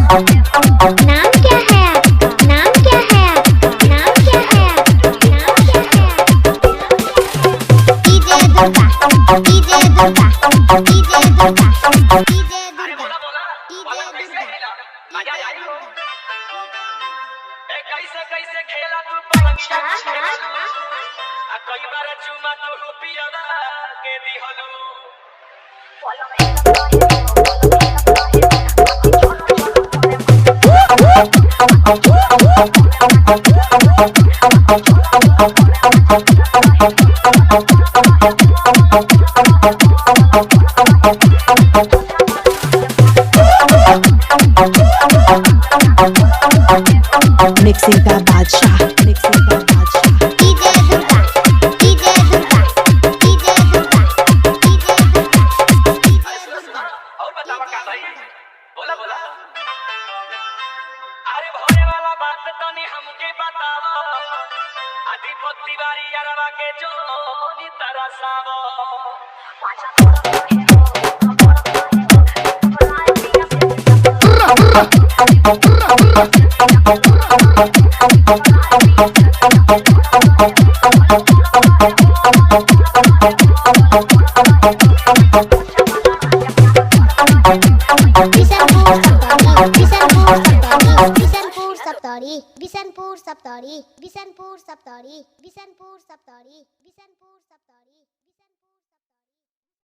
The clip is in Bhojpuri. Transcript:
नाम क्या है आपका? नाम क्या है आपका? नाम क्या है आपका? नाम क्या है आपका? DJ Durga, DJ Durga, DJ Durga, DJ अरे दुर्गा, बोला बोला, डीजे पलंग कैसे दुर्गा, हिला? मजा डीजे आई हो। दुर्गा। ए कैसे कैसे खेला तू पलंगिया खेला, आ कई बार चुमा तू पियवा के दिहलू। Mixing का बादशाह, मिक्सिंग का बादशाह। DJ Durga, DJ Durga, DJ Durga, DJ Durga, DJ अरे सुनो दुर्गा। सुनो, और बतावा का भाई, बोला बोला। अरे भोरे वाला बात तनी हमके बतावा, अधिपति तिवारी अरवा के जोनी तरसावो। बिशनपुर सप्तरी, बिशनपुर सप्तरी, बिशनपुर सप्तरी, बिशनपुर सप्तरी, बिशनपुर सप्तरी, बिशनपुर सप्तरी।